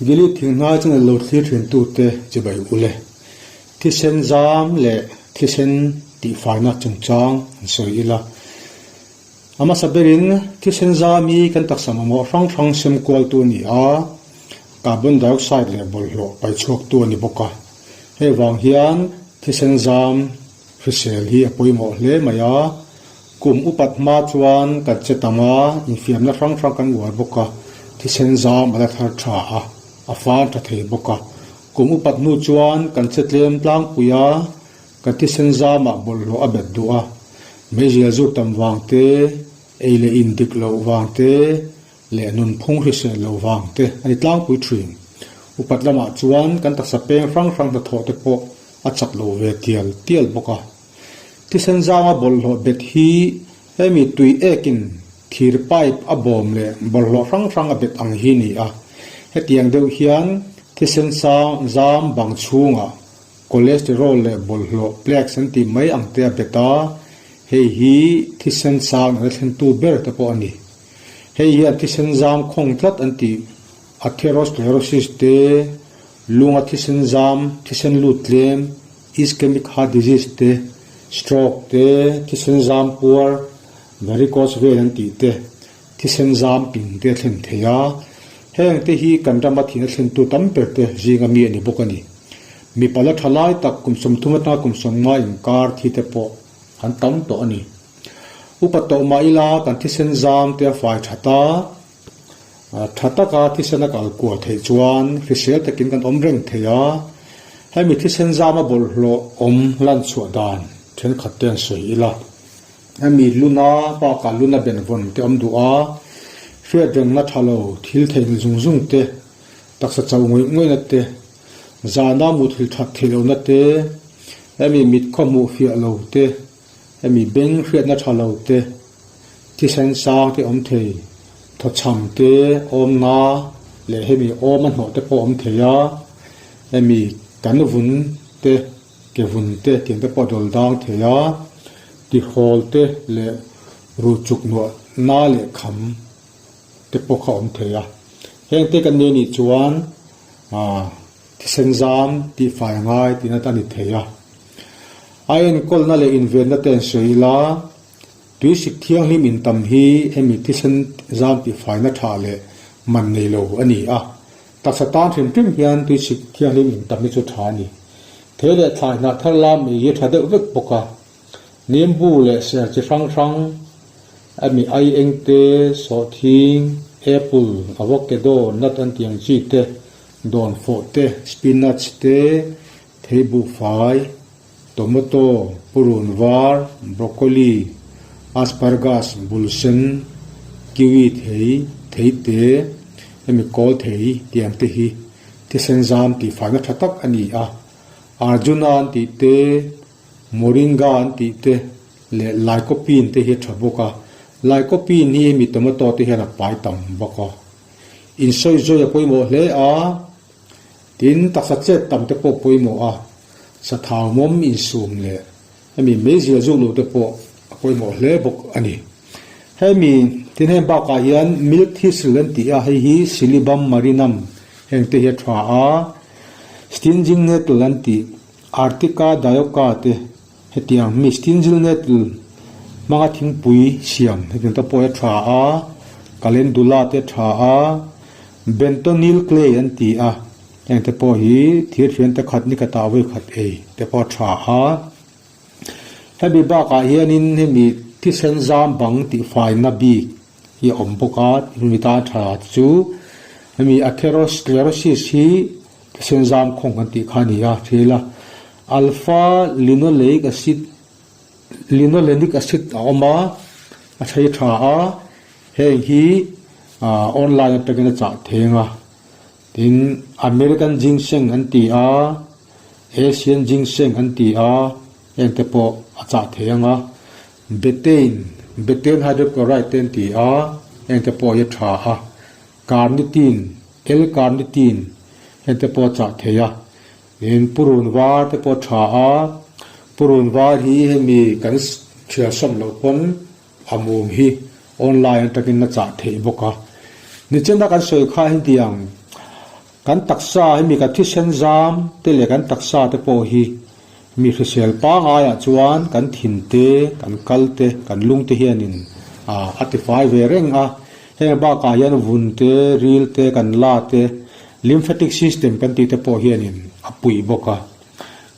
Gilead thinghnai channel lo thlir thin tute chibai ule. Thisen zam leh thisen tihfaina chungchang an sawi ila. A hmasa berin thisen zam hi kan taksa mamawh hrang hrang sem kualtu a ni a, carbon dioxide leh bawlhhlawh paichhuaktu a ni bawk a. Hei vang hian thisen zam hrisel hi a pawimawh hle mai a, kum upat hma chuan kan che tam a, infiamna hrang hrang kan uar bawk a, thisen zam a la thar tha a, a fan tha thei bawk a. Kum upat hnu chuan kan che tlem tlangpui a, kan thisen zamah bawlhhlawh a bet duh a, meizial zuk tam vang te, ei leh in dik loh vang te, leh nunphung hrisel lo vang te a ni tlangpui thin. Upat lamah chuan kan taksa peng hrang hrang hnathawh te pawh a chak lo ve tial tial bawk a. Thisen zanga bawlhhlawh bet hi hemi tui ekin thir pipe a bawm leh bawlhhlawh hrang hrang a bet ang hi ni a. Hetiang deuh hian thisen sang zam bang chhungah cholesterol leh bawlhhlawh plaques an tih mai ang te a bet a, hei hi thisen sang a la thlentu ber te pawh a ni. Hei hian thisen zam khawng tlat an tih atherosclerosis te, lunga thisen zam, thisen lut tlem, ischemic heart disease te, stroke te, thisen zam puar, varicose vein an tih te, thisen zam ping te a thlen thei a. Heng te hi kan rama thihna thlentu tam ber te zinga mi a ni bawk a ni. Mipa la tha lai tak kum 30 atanga kum 50 inkar thi te pawh an tam tawh a ni. Upa tawh mah ila kan thisen zam te a fai that a, tha taka thisen a kal kual theih chuan hrisel takin kan awm reng thei a. Hemi thisen zama bawlhhlawh awm lan chhuah dan thenkhat te an sawi ila. Hemi luna bakah luna benvawn te awm duh a, hriat rengna tha lo thil theihna zung zung te, taksa chauh ngawih ngawihna te, zana muthilh that theih lohna te, hemi mit khaw hmuh fiah lo te, Hemi beng hriatna tha lo te, thisen sang te awm thei, thawchham te awmna leh hemi awm a hnawh te pawh awm thei a, hemi kan vun te, ke vun te tiang te pawh a dawl dang thei a, tihawl te leh ruh chuk nuah na leh kham te pawh kha awm thei a. Heng te kan nei nih chuan ah thisen zam tihfai a ngai tihna te a ni thei a. A enkawlna leh invenna te an sawi ila, tuisik thianghlim intam hi hemi thisen zam tihfaina tha leh man nei lo a ni a. Taksa tan hrim hrim hian tuisik thianghlim intam hi chu tha a ni. Thei leh thlai hnah thar lam ei hi a tha deuh vek bawk a. Nimbu leh ser chi hrang hrang, hemi ai eng te, sawhthing, apple, avocado, nut an tih ang chi te, dawnfawh te, spinach te, Theibuhfai, tomato, purun var, broccoli, asparagus, bulsen, kiwi thei, theite, hemi kawl thei tih ang te hi thisen zam tihfaina tha tak a ni a. Arjuna an tih te, moringa an tih te leh lycopene te hi a tha bawk a. Lycopene hi hemi tomato te hian a pai tam bawk a. Insawizawi a pawimawh hle a. Tin, taksa chet tam te pawh pawimawh a, sathau mawm insum leh hemi meizial zuk loh te pawh a pawimawh hle bawk a ni. Hemi tin heng bakah hian milk thistle an ti a, hei hi Silybum marinum heng te hi a tha a, stinging nettle an tih Artica dioica te hetiang mi stinging nettle hmanga thingpui siam hetiang te pawh hi a tha a, calendula te a tha a, Bentonil clay an ti a, heng te pawh hi thir thian te khat ni khatah vawi khat ei te pawh a tha a. Hemi bakah hianin hemi thisen zam bang tihfaina bik hi a awm bawk a, hemi tan tha chu hemi atherosclerosis hi thisen zam khawng kan tih kha a ni a, thil a alpha linoleic acid linolenic acid a awm a, a thei tha a. Heng hi online atangin a chah theng a, tin American ginseng an ti a, Asian ginseng an ti a, heng te pawh a chah thei ang a, betaine, betaine hydrochloride te an ti a, heng te pawh hi a tha a, carnitine, L-carnitine heng te pawh a chah thei a, tin purun var te pawh a tha a, purun var hi hemi kan thial sawm loh pawn A mum hi online atangin a chah theih bawk a. Nichina kan sawi kha hetiang Kan taksa hemi kan thisen zam te leh kan taksa te pawh hi mi hrisel pangaiah chuan kan thin te, kan kal te, kan lung te hianin a tifai ve reng a. Heng bakah hian vun te, ril te, kan la te, lymphatic system kan tih te pawh hianin a puih bawk a.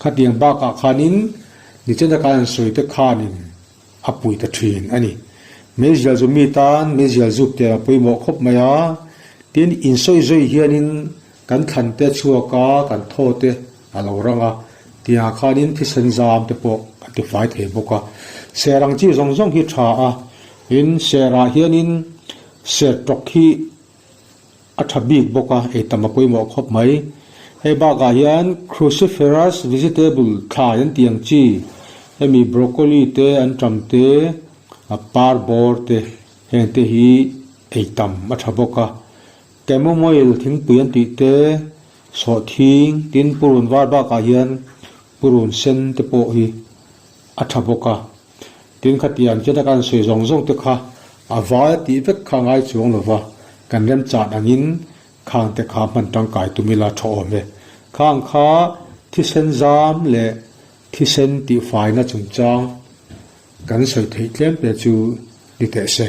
Khatiang bakah khanin nichena kan han sawi te khanin a pui ta thin a ni. Meizial zu mi tan meizial zuk tel a pawimawh khawp mai a, tin insawi zawi hianin kan thlan te a chhuak a, kan thaw te a lo rang a, tiangah khanin thisen zam te pawh kan tifai thei bawk a. Ser ang chi zawng zawng hi tha a, tin serah hianin ser tawk hi A tha bik bawk a, ei tam a pawimawh khawp mai. Hei bakah hian cruciferous vegetable thlai an tih ang chi, hemi broccoli te, anṭam te, a par bawr te, heng te hi ei tam a tha bawk a. Chamomile thingpui an tih te, sawhthing, tin purun var bakah hian purun sen te pawh hi a tha bawk a. Tin khatiang chena kan sawi zawng zawng te kha a vai a tih vek kha ngai chuang lo va, kan remchan angin khang te kha hman tangkai tum ila tha awm e. Khang kha thisen zam leh thisen tihfaina chungchang kan sawi theih tlem te chu ni teh se.